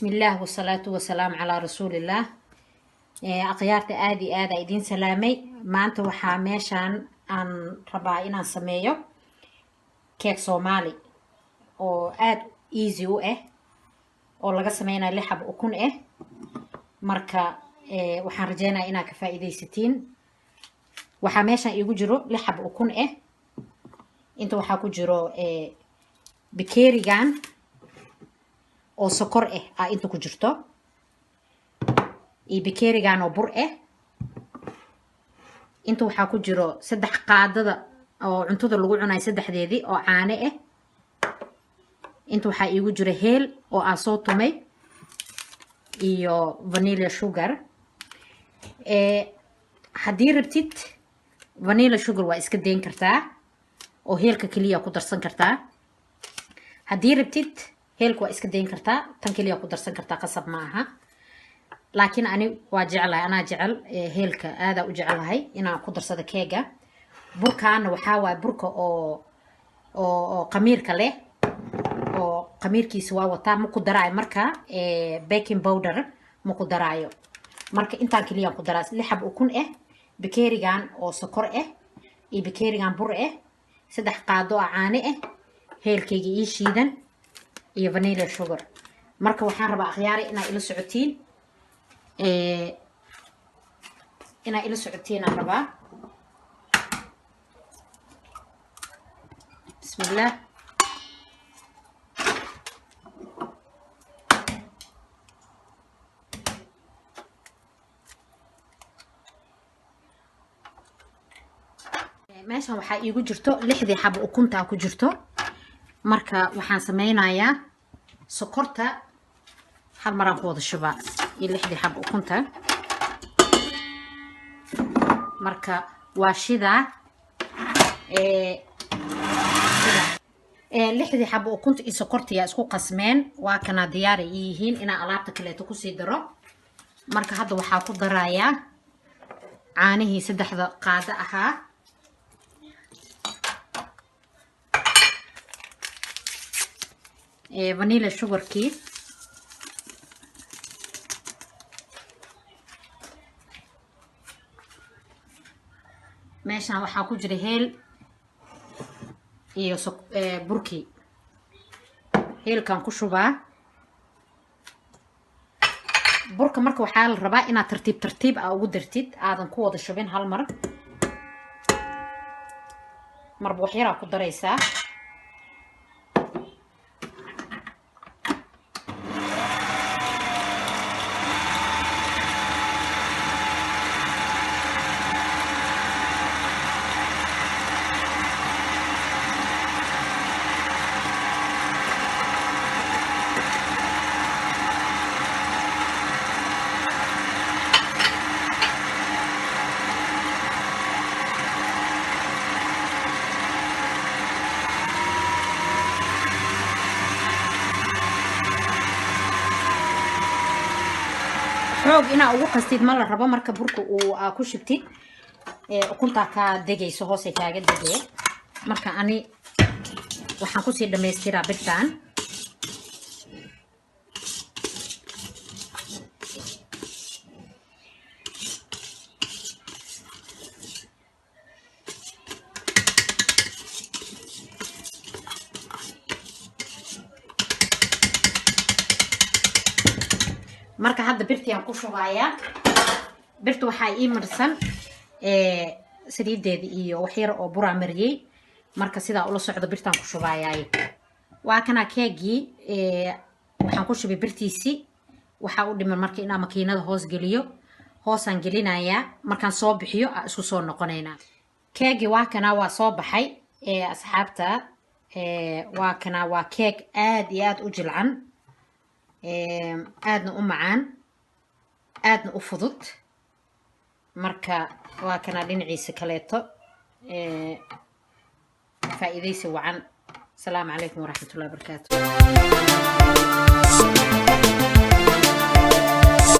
Bismillaah wasalaatu wasalaamu calaa rasuulillaah. Akhyaarta, aada iyo aada idiin salaamay. Maanta waxaa meeshaan aan rabaa inaan sameeyo keeg Soomaali oo aada easy u ah, oo laga sameynayo lix xab ukun ah. Marka waxaan rajeynaya inaad ka faa'iidaysatiin. Waxaa meeshaan iigu jiro lix xab ukun ah. Inta waxaa ku jiro bakeerigan oo sokor ah aa inta ku jirto, iyo bakeerigan oo bur ah. Inta waxaa ku jiro saddex qaadada oo cuntada lagu cunayo saddexdeedii oo caano ah. Inta waxaa iigu jiro heel oo aan soo tumay iyo vanilla sugar. Haddii rabtid, vanilla sugar waa iska dayn kartaa oo heelka keliya ku darsan kartaa. Haddii rabtid, heelka waa iska dayn kartaa, tan keliya ku darsan kartaa, qasab ma aha. Laakiin ani waa jeclahay, anaa jecel heelka, aadaa u jeclahay inaan ku darsado keega. Burkaana waxaa waaye burka oo qamiirka leh, oo qamiirkiisa waa wataa. Ma ku daraayo marka baking powder, ma ku daraayo. Marka intaan keliyaan ku daraa: lix xab ukun ah, bakeerigan oo sokor ah iyo bakeerigan bur ah, saddex qaado oo caano ah, heelkayga ii shiidan iyo vanilla sugar. Marka waxaan rabaa, akhyaari, inaa ila socotiin aan rabaa. Bismillaah. Meeshan waxaa iigu jirto lixdii xabo ukuntaa ku jirto. Marka waxaan sameynayaa, sokorta hal maraan ku wada shubaa iyo lixdii xabo ukunta. Marka waa shidaa lixdii xabo ukunta iyo sokortiyaa isku qasmeen. Waa kanaa, diyaaray ii yihiin inaan alaabta kaleeto kusii daro. Marka hadda waxaa ku darayaa caanihii saddexda qaado ahaa. Vanilla sugarkii, meeshaan waxaa ku jira heel iyo burkii. Heelkaan ku shubaa burka. Marka waxaa la rabaa inaad tartiib tartiib a ugu dartid, aadan ku wada shubin hal mar. Marba wax yaraa ku daraysaa. Xoog inaa ugu qastid ma la rabo. Marka burka uu aa ku shubtid, ukuntaa kaa degayso, hoosay kaaga degee. Marka ani waxaan kusii dhamaystiraa birtaan. Marka hadda birtiaan ku shubayaa. Birta waxaa ii marsan saliideeda iyo wax yar oo buraa mariyey. Marka sidaa ula socdo, birtaan ku shubayaay. Waa kanaa keegii, waxaan ku shubay birtiisii. Waxaa u dhiman marka inaa makiinada hoos geliyo. Hoosaan gelinayaa. Markaan soo bixiyo aa isku soo noqonaynaa. Keegii waa kanaa, waa soo baxay. Asxaabta, waa kanaa. Waa keeg aad iyo aad u jilcan, aadna u macaan, aadna u fudud. Marka waa kanaa dhinaciisa kaleeto. Faa'iidaysi wacan. Asalaamu calaykum waraxmatullahi wabarakaatu.